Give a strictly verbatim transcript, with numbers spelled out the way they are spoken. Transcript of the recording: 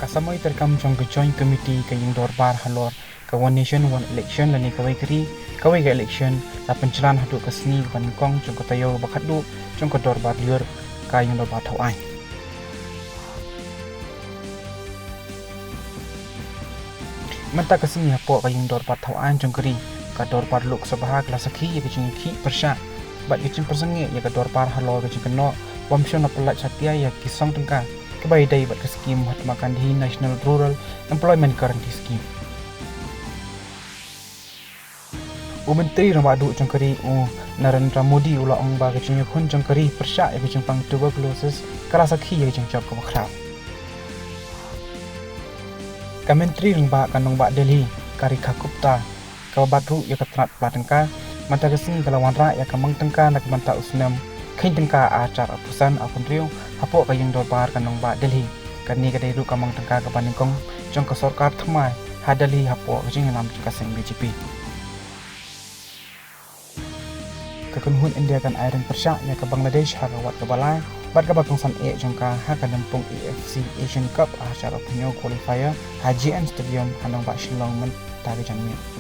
Ka samoi treikam jong ka Joint Committee ka ïing dorbar halor ka One Nation One Election lane kawei ka ri kawei ka election la pynjlan haduh ka sngi kaba nyngkong jong ka taïew ba khatduh jong ka dorbar lyiur ka ïing dorbar thaw aiñ. Mynta ka sngi hapoh ka ïing dorbar thaw aiñ jong ka ri, ka dorbar Lok Sabha ka la sakhi ïa ka jingïakhih pyrshah bad ka jingpyrsangeh ïa ka dorbar halor ka jingkynnoh bym shym la pyllait satia ïa ki song tyngka kiba ïadei bad ka skim Mahatma Gandhi National Rural Employment Guarantee Scheme. U Myntri Rangbah Duh jong ka ri u Narendra Modi u la ong ba ka jingïakhun jong ka ri pyrshah ïa ka jingpang tuberculosis ka la sakhi ïa ka jingjop kaba khraw. Ka Myntri Rangbah ka Nongbah Delhi, ka Rekha Gupta, kaba bat ruh ïa ka tnat pla tyngka, mynta ka sngi ka la wanrah ïa ka mang tyngka na ka bynta u snem kheiñ tyngka ar hajar arphew san arphew hynriew hapoh ka ïing dorbar ka Nongbah Delhi. Kane ka dei ruh ka mang tyngka kaba nyngkong jong ka sorkar thymmai ha Delhi hapoh ka jingïalam jong ka seng B J P. Ka kynhun India kan ai ring pyrshah ïa ka Bangladesh ha ka wat kaba lai bad kaba kongsan eh jong ka ha ka lympung A F C Asian Cup ar hajar arphew hynñiew qualifier ha J N Stadium ha nongbah Shillong mynta ka janmiet.